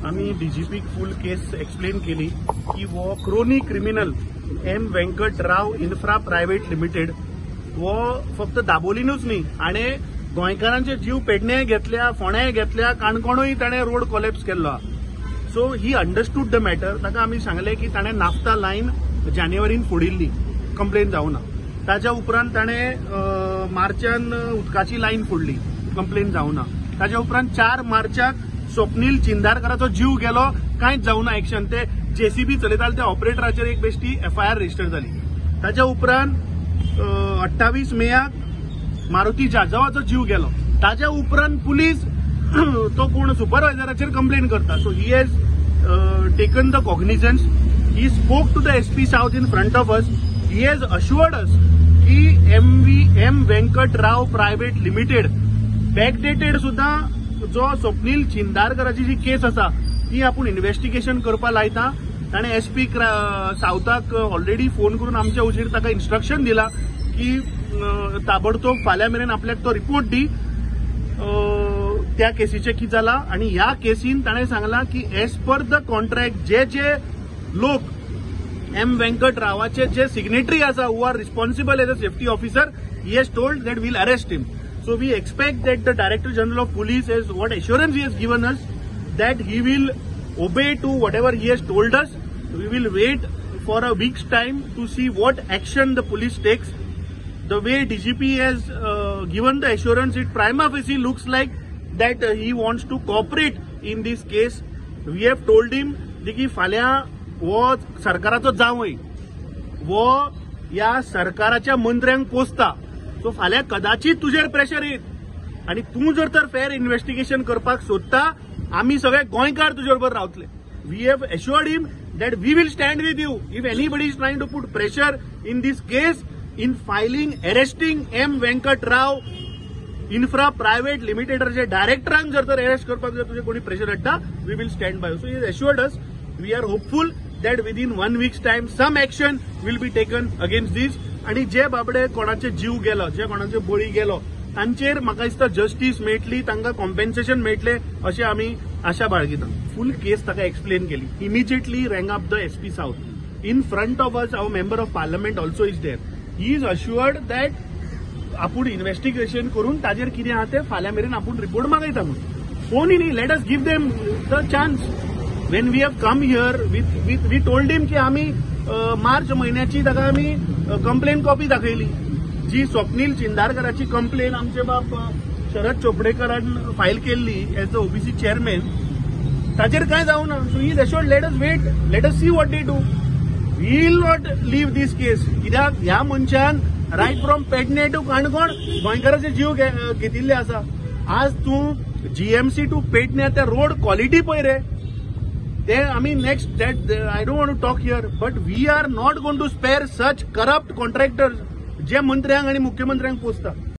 आमी डीजीपीक फूल केस एक्सप्लेन केली की हो crony criminal M Venkat Rao infra private limited हो फक्त दाबोलीनूच न्ही, हाणें गोंयकारांचे जीव पेडण्याय घेतल्या, फोंड्याय घेतल्या, काणकोणूय ताणें रोड कोलॅप्स केल्लो आहा. So he understood the matter. ताका आमी सांगलें की ताणें नाफ्ता लायन जानेवारीन फोडिल्ली, कंप्लेन जावना. ताच्या उपरांत ताणें मार्चान उदकाची लायन फोडली, कंप्लेन जावना. ताच्या उपरांत 4 मार्चाक स्वप्नील चिंदारकराचो जीव गेलो, कांयच जावना एक्शन. ते जेसीबी चलयताले त्या ऑपरेटराचेर एक बेश्टी एफआयआर रजिस्टर जाली. ताच्या उपरांत 28 मेयाक मारुती जाधवाचो जीव गेलो. ताच्या उपरांत पुलीस तो कोण सुपरवायझराचेर कंप्लेन करता. So he has taken the cognizance. He spoke to the SP South in front of us. He has assured us की एम व्यंकट राव प्रायव्हेट लिमिटेड बॅकडेटेड सुद्दां जो स्वप्नील चिंदारकराची जी केस आसा ती आपूण इन्व्हेस्टिगेशन करपा लायता. ताणें एसपी सावथाक ऑलरेडी फोन करून आमच्या हुजीर ताका इन्स्ट्रक्शन दिला की ताबडतोब फाल्यां मेरेन आपल्याक तो रिपोर्ट दी त्या केसीचें कितें जाला. आनी ह्या केसीन ताणें सांगलां की एज पर the contract जे जे लोक एम व्यंकट रावाचे जे सिग्नेटरी आसा, who are responsible as a safety officer, he has told that will arrest him. So we expect that the Director General of Police has what assurance he has given us that he will obey to whatever he has told us. We will wait for a week's time to see what action the police takes. The way DGP has given the assurance, it prima facie looks like that he wants to cooperate in this case. We have told him की फाल्यां हो सरकाराचो जावय, हो ह्या सरकाराच्या मंत्र्यांक पोसता, so फाल्यां कदाचित तुजेर प्रेशर येत आनी तूं जर तर फेर इन्व्हेस्टिगेशन करपाक सोदता, आमी सगळे गोंयकार तुजे बरोबर रावतले. We have assured him that we will stand with you if anybody is trying to put pressure in this case in filing, arresting M Venkat Rao infra private लिमिटेडाचे डायरेक्टरांक जर तर अरेस्ट करपाक जर तुजे कोणी प्रेशर हाडटा, we will stand by. So he assured us. We are hopeful that within one week's time some action will be taken against this. आणि जे बाबडे कोणाचे जीव गेलो, जे कोणाचे बळी गेलो, तांचेर म्हाका दिसता जस्टीस मेळटली, तांकां कॉम्पेन्सेशन मेळटलें अशें आमी आशा बाळगिता. फूल केस ताका एक्सप्लेन केली. Immediately rang up the SP South in front of us. Our member of parliament also is there. He is assured that आपूण इन्व्हेस्टिगेशन करून ताजेर कितें आहा तें फाल्यां मेरेन आपूण रिपोर्ट मागयता म्हणून. फोनूय न्ही, let us give them the chance. When we have come here with we told him की आमी मार्च म्हयन्याची ताका आमी कंप्लेन कॉपी दाखयली, जी स्वप्नील चिंदारकराची कंप्लेन आमचे बाब शरद चोपडेकरान फायल केल्ली एज the OBC chairman, ताचेर कांय जावना. So he assured, let us wait, let us see what they do. Will not leave this case, कित्याक ह्या मनशान right from Pernem to Canacona गोंयकाराचे जीव घेतिल्ले आसा. आज तूं जीएमसी टू पेडणे त्या रोड क्वॉलिटी पळय रे. ते आमी next that I don't want to talk here, but we are not going to spare such corrupt contractors जे मंत्र्यांक आनी मुख्यमंत्र्यांक पोसता.